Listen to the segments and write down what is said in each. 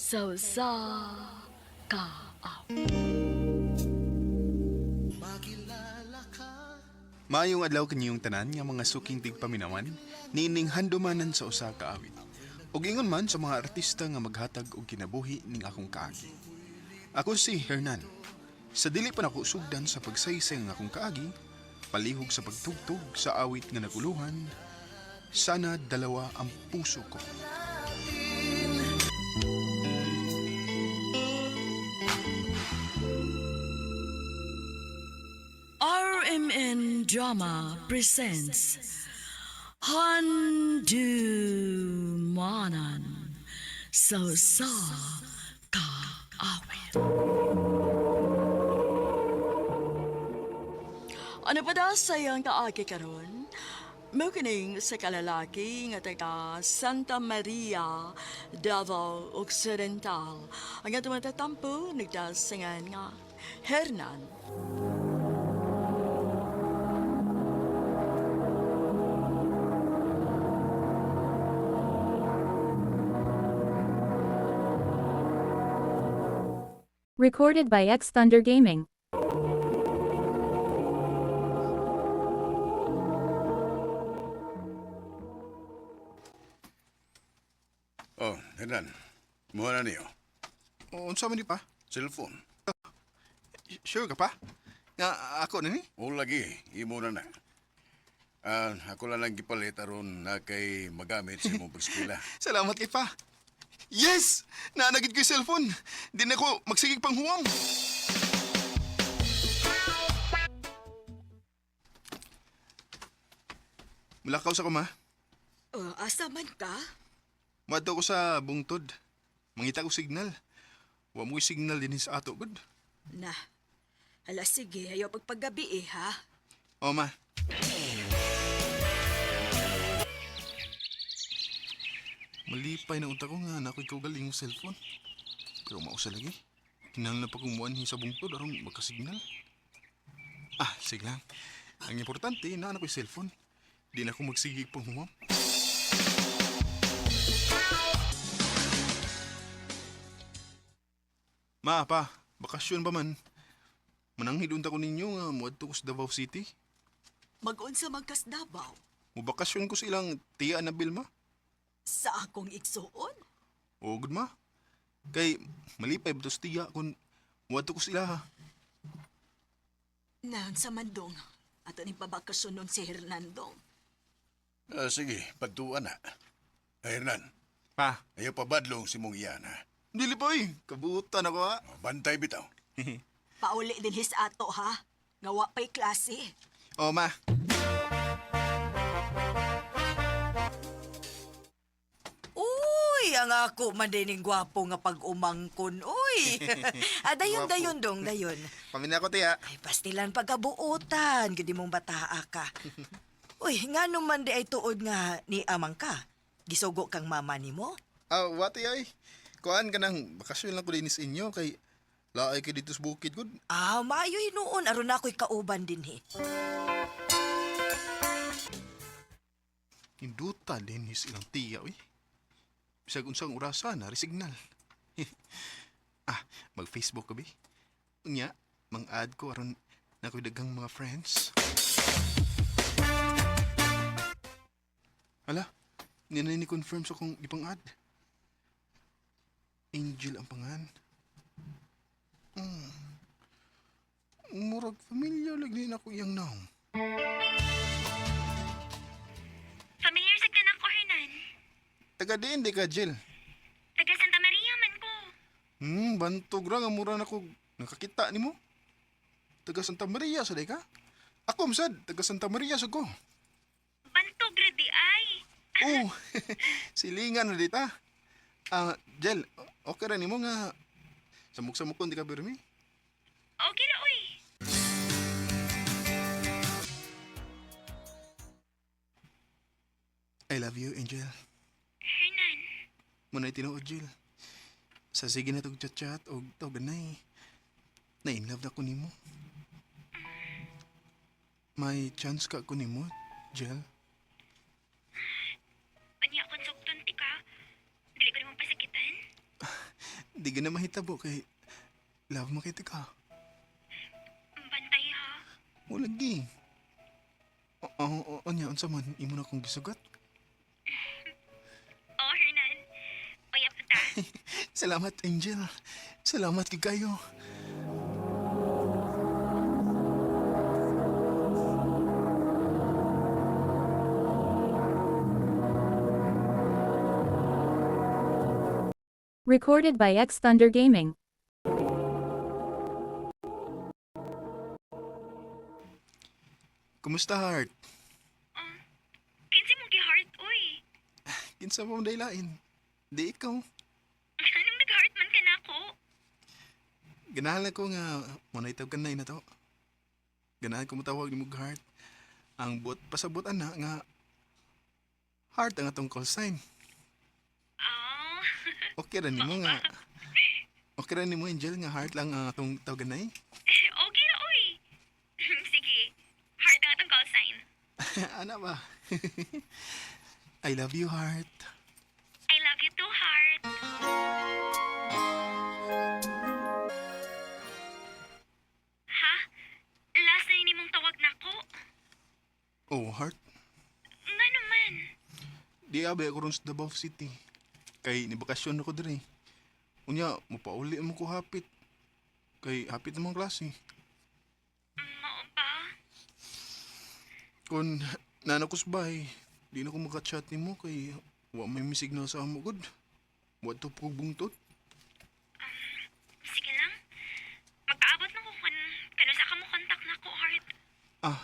Sa usa ka awit. Maayong adlaw kaniyong tanan nga mga suking tigpaminawan niining handumanan sa usa ka awit. Ug ingon man sa mga artista nga maghatag og kinabuhi ning akong kaagi. Ako si Hernan. Sa dili pa nako sugdan sa pagsaysay ng akong kaagi, palihog sa pagtugtog sa awit nga naguluhan, sana dalawa ang puso ko. RMN Drama presents Handumanan sa usa ka awit. Ano pa daw sa iyang kaagi karon? Mao kining sa kalalaki nga taga Santa Maria, Davao Occidental. Ang atong matatampo nagdasingan nga Hernan. Recorded by X Thunder Gaming. Oh, Hernan. Muha na niyo. O, unsa man ni pa? Cellphone. Sure ka pa? Nga ako na ni? O lagi, imo na na. Ah, ako lang lang gipalit aron na kay magamit sa imong pag-eskwela. Salamat kay pa. Yes! Naanagid ko yung cellphone. Di na ko magsigig pang huwam. Mulakaw sa ko, ma. Oh, asa man ka? Muadto ko sa bungtod. Mangita ko signal. Wa mo signal din sa ato, good. Na. Hala sige, ayaw pagpagabi eh, ha? O, ma. Malipay na unta ko nga na ako'y kaugaling yung cellphone. Pero mausa lagi. Kinahanglan pa kong muanhi sa bungtod aron magkasignal. Ah, sige lang. Ang importante, na anak ko yung cellphone. Di na ako magsigig pang humam. Ma, pa, bakasyon ba man? Mananghid unta ko ninyo nga muadto ko sa Davao City. Mag-unsa man kas Davao Mubakasyon ko sa ilang tiya na Bilma. sa akong igsuon. O gud ma. Kay malipay ba to sa tiya kung muadto ko sila ha. Na, sa mandong. Ato ni pabakasyon nun si Hernando. Ah, sige, pagtuan na. Ah, Hernan, Pa, ayaw pabadlong si mong iyan, ha? dili pa oy. Kabutan ako ha. Oh, bantay bitaw. Pauli din his ato, ha? Nga wa pa'y klase. O ma. Uy, ang ako man din yung gwapo nga pag-umangkon. Uy. Ah, dayon, Gwapo. dayon, dong, dayon. Pamina ko tiya. Ay, pastilan pagkabuotan, gudi mong bataa ka. Uy, nga man di ay tuod nga ni amang ka. Gisugo kang mama nimo? Ah, wa tiya ay. Kuan ka nang bakasyon lang ko din sa inyo kay laay kay dito sa bukid gud. Ah, maayo hinuon aron ako'y kauban din he. Induta din his ilang tiya oy. Bisag unsang orasa na signal. Ah, mag-Facebook ko bi. Unya, mang-add ko aron na ako'y daghang mga friends. Hala, ni na ni-confirm sa kong ipang-add. Angel ang pangan. Hmm. Murag familiar lagi na ako iyang naong. Familiar sa tanak ko, Hernan. Taga diin di ka, Jill. Taga Santa Maria man ko. Bantog ra nga mura na ko nakakita nimo. Taga Santa Maria sa day ka? Ako masad, taga Santa Maria sa ko. Bantog ra di ay. Oh, silingan na dita. Ah, Jel, okay ra nimo nga samok-samok di ka birmi. Okay ra oy. I love you, Angel. Hernan, Muna'y tinuod, Jill. Sa sige na tog chat-chat og tawganay. Na in love na ko nimo. May chance ka ko nimo, Jill. unya akong sugton ti ka. Dili ko nimo pasakitan. Di ka na mahitabo kay love mo kita ka. Bantay ha. O lagi. Oo, oh, anya, unsa man, imo na kong gisugat. Oh, Hernan. Uyab na ta. Salamat, Angel. Salamat kay kayo. Recorded by X Thunder Gaming. Kumusta, Heart? Kinsi mong gi-heart, uy. Kinsa mo daylain? Di ikaw. Anong nag-heart man ka na ako? Ganahan ko nga munay tawag kanay na to. Ganahan ko mutawag ni mong Heart. Ang buot pasabot ana nga Heart ang atong call sign. Oh, Okay ra nimo nga. Okay ra nimo, Angel, nga Heart lang ang atong tawag kanay. Okay ra, uy. Sige. Heart ang atong call sign. Ana ba? I love you, Heart. I love you too, Heart. Ha? Last na ini mong tawag nako. Oh, Heart. Nga naman. Di abe ako ron sa Davao City. Kay nibakasyon ako dire. Unya, mapauli mo ko hapit. Kay hapit namang klase. Mao ba? Kung nana ko sa bahay, di na ko makachat nimo kay wa may mi signal sa amo gud. Wa to po bungtot. Sige lang. Magkaabot na ko kung kanusa ka mo kontak nako, Heart. Ah,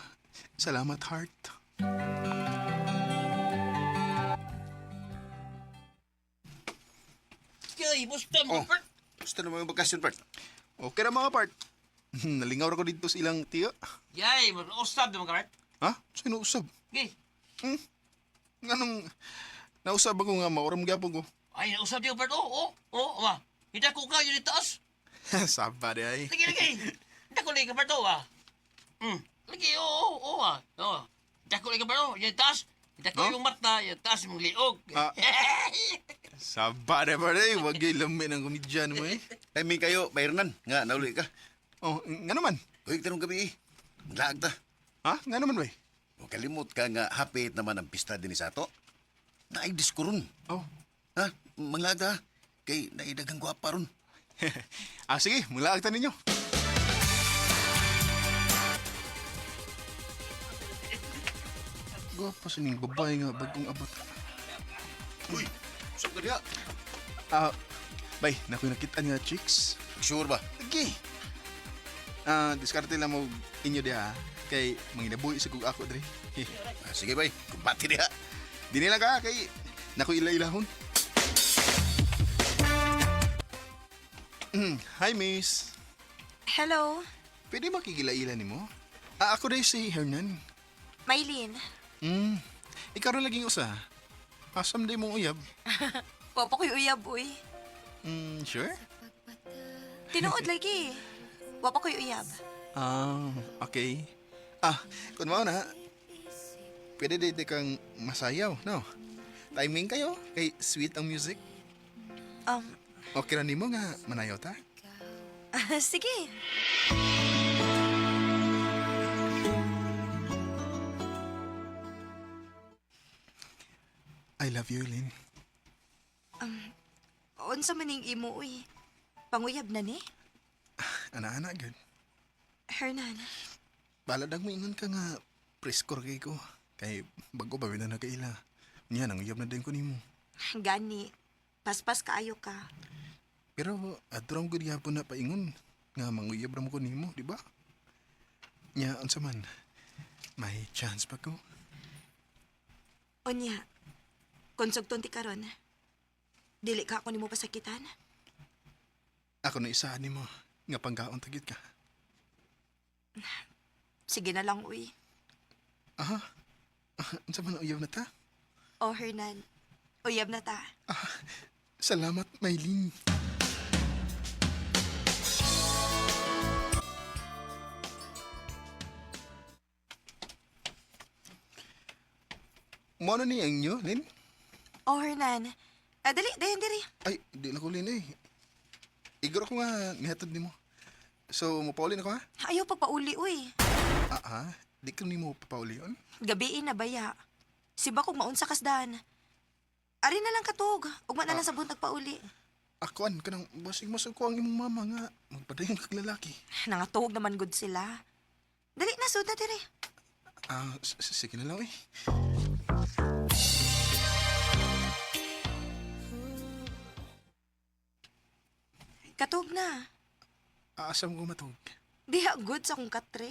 salamat, Heart. Kay, busta Oh. mo, Bert. Gusto na mo yung bakasyon, Bert? Okay ra mga part. Nalingaw ra ko dito sa ilang tiyo. Yay, mag-usab naman ka, Bert. Ha? Sino usab? Gay. Nganong nausab ako nga maoram gyapon ko. Ay, nausab di ko, Bert. Oo, oo, oo, ma. Hindi ko ka, yun itaas. Saba di ay. Lagi, lagi. Hindi ko lagi ka, Bert, oo, ah. Lagi, oo, oo, oo, ah. Oo. Hindi ko lagi ka, Bert, oo, yun itaas. Hindi ko Huh? yung mata, yun taas, yung liog. Ah. Saba di ba di? Wag gyud lami ng komedyan mo eh. Timing kayo, Bayernan. Nga, nauli ka. Oh, nga naman. Uy, tanong gabi eh. Maglaag ta. Ha? Nga naman bay? O kalimot ka nga, hapit naman ang pista din sa ato. Naay disko ron. Oh. Ha? Manglaag ta. Kay naidagang gwapa ron. Ah, sige, mula agta ninyo. Gwapo sa ning babae nga bagong abot. Uy, saan ka diha? Ah, bay, nakoy nakita nga chicks. Sure ba? Lagi. Ah, diskarte lang mo inyo diha kay manginabuhi sa kug ako dre. Ah, sige, bay. Kumbati diha. Di nila ka kay nakoy ila-ilahon. Hi, miss. Hello, Pwede makigila-ila nimo? Ah, ako dai si Hernan. Maylin. Ikaw rin laging usa. Asam day mong uyab. Wa pa ko'y uyab, uy. Sure? Tinuod lagi. Wa pa ko'y uyab. Ah, okay. Ah, kung mao na, pwede dito kang masayaw, no? Timing kayo, kay sweet ang music. Okay ra nimo nga manayaw ta? Sige. I love you, Lynn. Unsa man ning imo, uy. Panguyab na ni? Ana-ana, good. Hernan. Baladag mo ingon ka nga, preskor kay ko. Kay bago ba na nakaila. Niya, nanguyab na din ko nimo. Gani. Paspas kaayo ka. Pero adto ra gud gyapon na paingon nga manguyab ra mo ko nimo, di ba? Nya unsa man? May chance pa ko. Unya. Kung sugton ti karon. Dili ka ako nimo pasakitan. Ako na isa nimo nga panggaon tagit ka. Sige na lang, uy. Aha. Unsa man uyab na ta? Oh, Hernan. Uyab na ta. Salamat, Maylin. Mo na ni ang inyo, Lin? Oh, Hernan. Ah, dali, dayon diri. Ay, di na ko, Lin eh. Igor ko nga nihatod nimo. So, mopauli na ko ha? Ayaw pagpauli, uy. Ah, ah. Di ko nimo papaulion. Gabiin na baya. Siba kog maunsa kasdan. Ari na lang katog. Ugma na lang sa buntag pauli. Akuan ka nang basig masag ko ang imong mama nga magpadayon kag lalaki. Nangatuog naman gud sila. Dali na, sud na dire. Ah, sige na lang eh. Katog na. Asam ko matug. Diha good sa akong katre.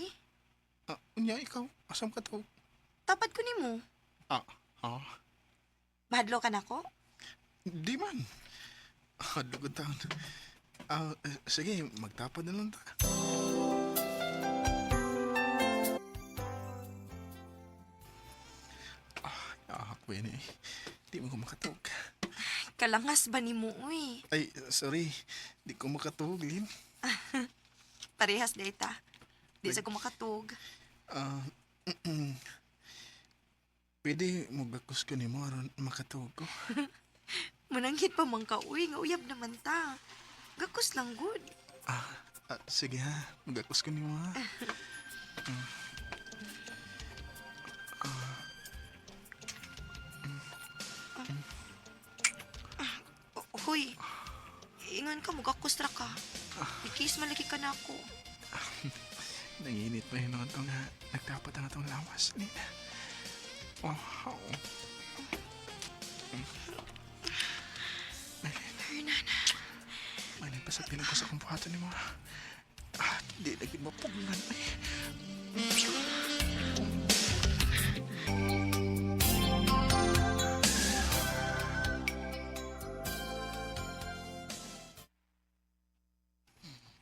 Ah, unya ikaw, asam ka tug. Tapad ko nimo. Ah, ah. Mahadlo ka nako? Di man. Ah, lugod taon. Ah, eh, sige, magtapad na lang ta. Ah, ako yun eh. Di mo ko makatug. Kalangas ba nimo, uy? Ay, sorry. Di ko makatug, Lin. Parehas data. Di sa ko makatug. Ah, pwede magakos ko ni mo aron makatug ko. Mananghid pa man ka, uy. Nga uyab naman ta. Gakos lang good. Ah, ah, sige ha. Magakos ko ni mo ha. Hoy, ingon ka, mugakos ra ka. Ikis malaki ka na ako. Nanginit pa yun noon nga nagdapat ang atong lawas, Lin. Oh, how? Hernan. May nagpasapilan ko sa kumpuhato ni mo. Ah, di na gid mapugnan. Ay.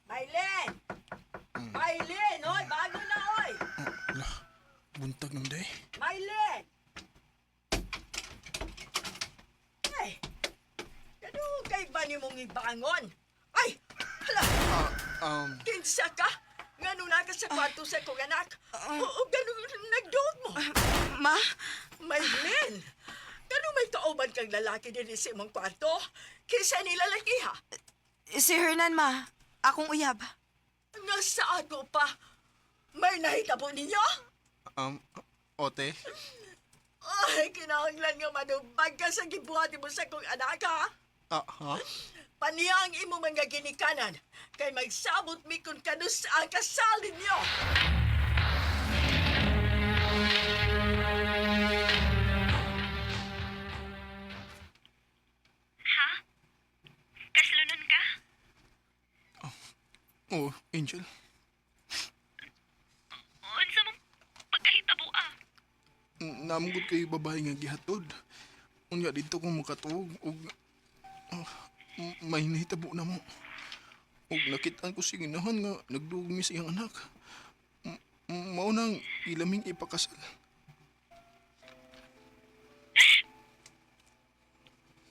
Mylene! Mylene, oy, bago na oy. Ala, buntag naman day. Mylene! Ay, kay ba ni mong ibangon? Ay, hala, Ah, kinsa ka? Ngano na ka sa kwarto sa kong anak? Oo, ganun nagduot mo. Ma, Mylene, ganun may kauban kang lalaki din sa imong kwarto? Kinsa ni lalaki ha? si Hernan, ma. Akong uyab. Nga sa ako pa. May nahitabo ninyo? um, ote? Ay, kinahanglan nga manubag ka sa gibuhat mo sa kong anak ha? Ah, ha? Paniya ang imong mga ginikanan kay magsabot mi kung kanus ang kasal ninyo. Ha? Kasalonon ka? Oh, Angel. Unsa mong pagkahitabo ah? Namugod kay babae nga gihatod. Unya dito ko makatuog og ah, may nahitabo na mo. Og nakitaan ko si ginahan nga nagduog mi sa iyang anak. Mao nang ilaming ipakasal.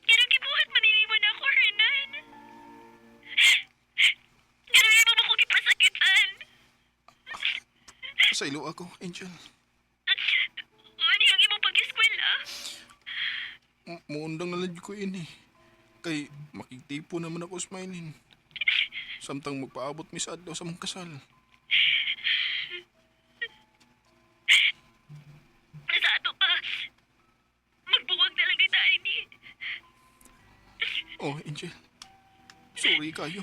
Ganun gibuhat manili mo na ako, Hernan. Ganun imo mo ko gipasakitan. Sa ilo ako, Angel. Ano yung imong pag-eskwela? Muundang na lang ko ini. Kay makigtipo naman ako smiling. Samtang magpaabot mi sa adlaw sa mong kasal. Nasa ato pa. Magbuwag na lang dita, ini. Oh, Angel. Sorry kayo.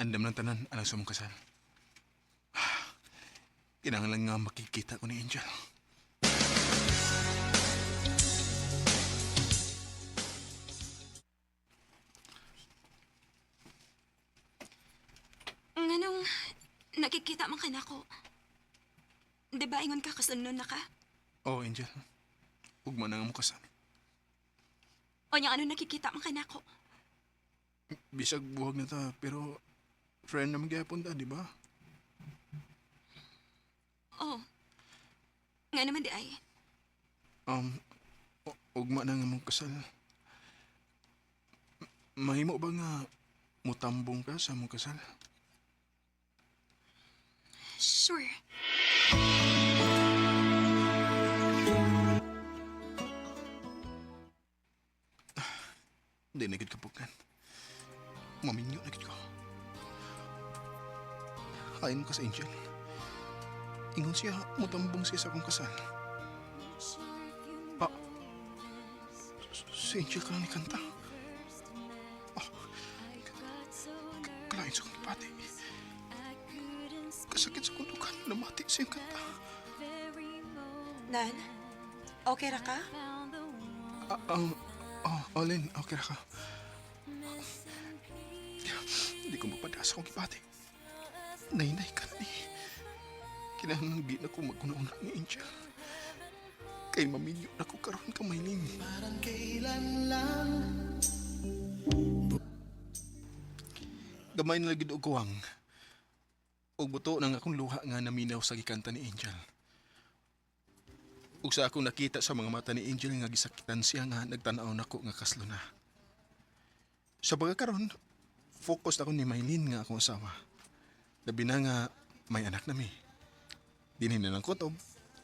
Andam ng tanan, alang sa mong kasal. Kinahanglan nga makikita ko ni Angel. Nganong nakikita man ka na ako. Di ba ingon ka kasunod na ka? Oh, Angel. Ugma na nga mo kasal. O niya ano nakikita man ka na ako? Bisag buhag na ta, pero friend naman gyapon ta, di ba? Oh. Nga naman di ay. Um, ugma na nga mong kasal. Mahimo ba nga Mutambong ka sa among kasal? Sure. Hindi na gid kapukan. Maminyo na gid ko. Ayon ka sa Angel. Ingon siya, mutambong siya sa akong kasal. Ah, si Angel ka lang ni kanta. Oh, kalain sa akong ipati. Kasakit sa kundukan, namati siya yung kanta. Nan, okay ra ka? Ah, oh, Olin, okay ra ka. Hindi ko mapadasa akong ipati. Nainay ka na eh. Kinahanglan di na ko maguna-una ni Angel. Kay maminyo na ko karon ka, Maylin. Gamay na lagi og kuwang. Og buto nang akong luha nga naminaw sa gikanta ni Angel. Ug sa akong nakita sa mga mata ni Angel nga gisakitan siya nga nagtan-aw nako nga kaslo na. Sa pagkakaron, focus ako ni Maylin nga akong asawa. Labi na nga may anak na mi. Dinhin na ng kutob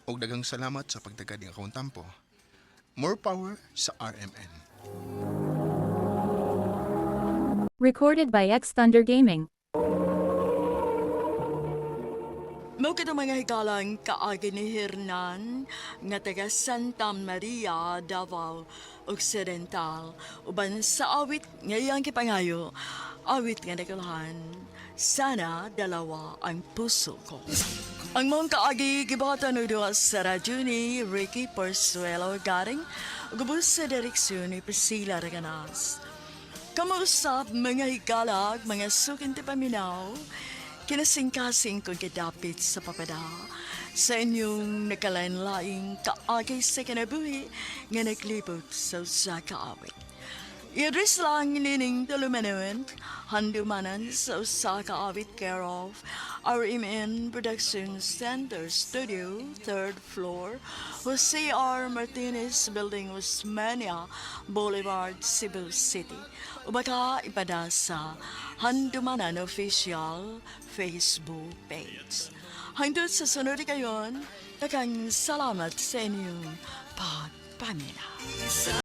ug daghang salamat sa pagdagad ng akong tampo. More power sa RMN. Recorded by X Thunder Gaming. Mao kita mga higalang kaagi ni Hernan nga taga Santa Maria, Davao Occidental. Uban sa awit nga iyang kipangayo, awit nga nagulahan, sana dalawa ang puso ko. Ang mong kaagi gibatan og duha sa radyo ni Ricky Porsuelo Garing, gubos sa direksyon ni Priscilla Reganas. Kamuusap mga higalag, mga sukinti paminaw, kinasingkasing kong kidapit sa papada. Sa inyong nakalain-laing kaagay sa kinabuhi nga naglibot sa usa ka awit. I-address lang nining tulumanon, handumanan sa usa ka awit care of RMN Production Center Studio, third floor, Jose R. Martinez Building, Osmania Boulevard, Cebu City. O baka ipada sa Handumanan Official Facebook page. Hangtod sa sunod kayon, daghang salamat sa inyong pagpaminaw.